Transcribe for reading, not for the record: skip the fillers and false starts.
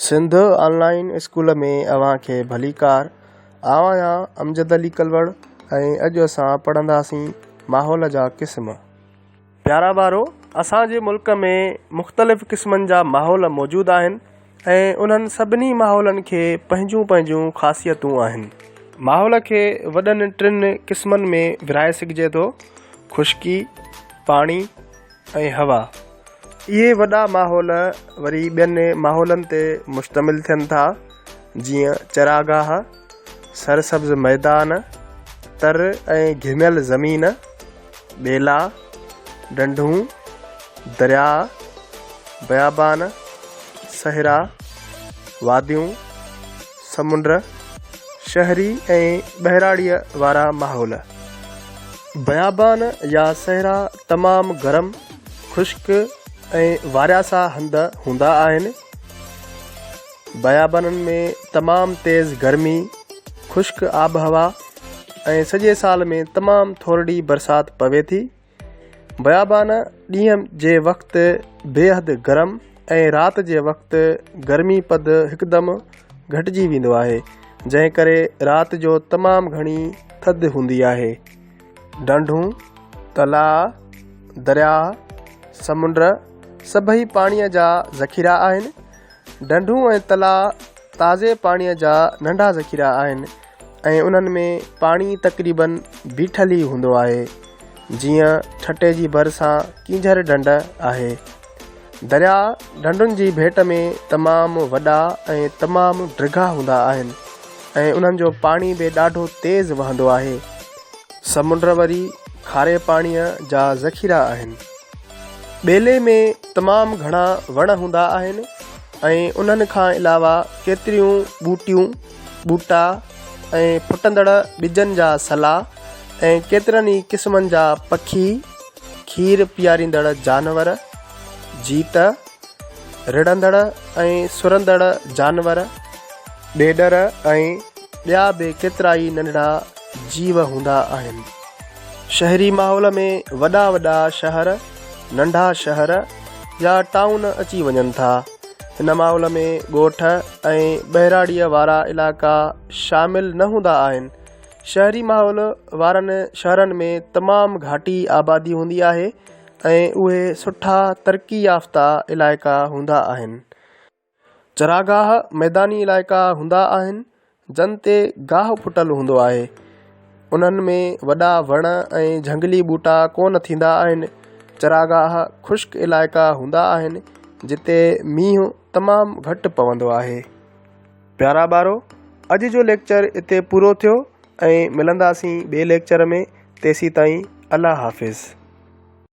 Sindh on line school ۾ اوهان کي ڀليڪار. آئون آهيان امجد علي ڪلوڙ ۽ اڄ اسان پڙهنداسين ماحول جا قسم. پيارا ٻارو، اسان جي ملڪ ۾ مختلف قسمن جا ماحول موجود آهن ۽ انهن سڀني ماحولن کي پنهنجون پنهنجون خاصيتون آهن. ماحول کي وڏن ٽن قسمن ۾ ورهائي سگهجي ٿو، خشڪي، پاڻي ۽ هوا. اهي وڏا ماحول وري ٻين ماحولن تي مشتمل ٿين ٿا، جيئن چراگاهه، سرسبز ميدان، تر ۽ گهميل زمين، ٻيلا، ڍنڍون، درياء، بيابان، صحرا، واديون، سمنڊ، شهري ۽ ٻهراڙيء وارا ماحول. بيابان يا صحرا تمام گرم، خشڪ ۽ وارياسا هنڌ هوندا آهن. بيابانن ۾ تمام تيز گرمي، خشڪ آبهوا ۽ سڄي سال ۾ تمام ٿورڙي برسات پوي ٿي. بيابان ڏينهن جي وقت بيحد گرم ۽ رات جي وقت گرمي پد هڪدم گهٽجي ويندو آهي، جنهن ڪري رات جو تمام گهڻي ٿڌ هوندي آهي. ڍنڍون، تلاء، درياهه، سمنڊ سڀئي پاڻيء جا ذخيرا آهن. ڍنڍون ۽ تلاء تازي پاڻيء جا ننڍا ذخيرا آهن ۽ انهن ۾ پاڻي تقريباً بيٺل ئي هوندو آهي، جيئن ٺٽي جي ڀرسان ڪينجهر ڍنڍ آهي. درياء ڍنڍن جي ڀيٽ ۾ تمام وڏا ۽ تمام ڊگها هوندا آهن ۽ انهن جو پاڻي به ڏاڍو تيز وهندو آهي. سمنڊ وري کاري پاڻيء جا ذخيرا آهن. ٻيلي ۾ تمام گهڻا وڻ هوندا آهن ۽ انهن کان علاوه ڪيتريون ٻوٽيون، ٻوٽا ۽ ڦٽندڙ ٻجن جا سلا ۽ ڪيترن ئي قسمن جا پکي، کير پياريندڙ جانور، جيت، رڙهندڙ ۽ سرندڙ جانور، ڏيڏر ۽ ٻيا به ڪيترائي ننڍڙا جيو هوندا آهن. شهري ماحول ۾ وڏا وڏا شهر، ننڍا شهر يا ٽائون اچي وڃن ٿا. هن ماحول ۾ ڳوٺ ۽ ٻهراڙيء وارا علائقا شامل نه هوندا آهن. شهري ماحول وارن شهرن ۾ تمام گهاٽي آبادي هوندي آهي ۽ اهي سٺا ترقي يافته علائقا هوندا آهن. چراگاهه ميداني علائقا هوندا آهن، جن تي گاهه ڦٽل هوندو آهي. انهن ۾ وڏا وڻ ۽ جهنگلي ٻوٽا ڪونه ٿيندا آهن. چراگاهه خشڪ علائقا هوندا آهن، جتي مينهن تمام گهٽ پوندو آهي. پيارا ٻارو، اڄ جو ليڪچر اتي پورو ٿيو ۽ ملنداسين ٻئي ليڪچر ۾، تيسيتائين الله حافظ.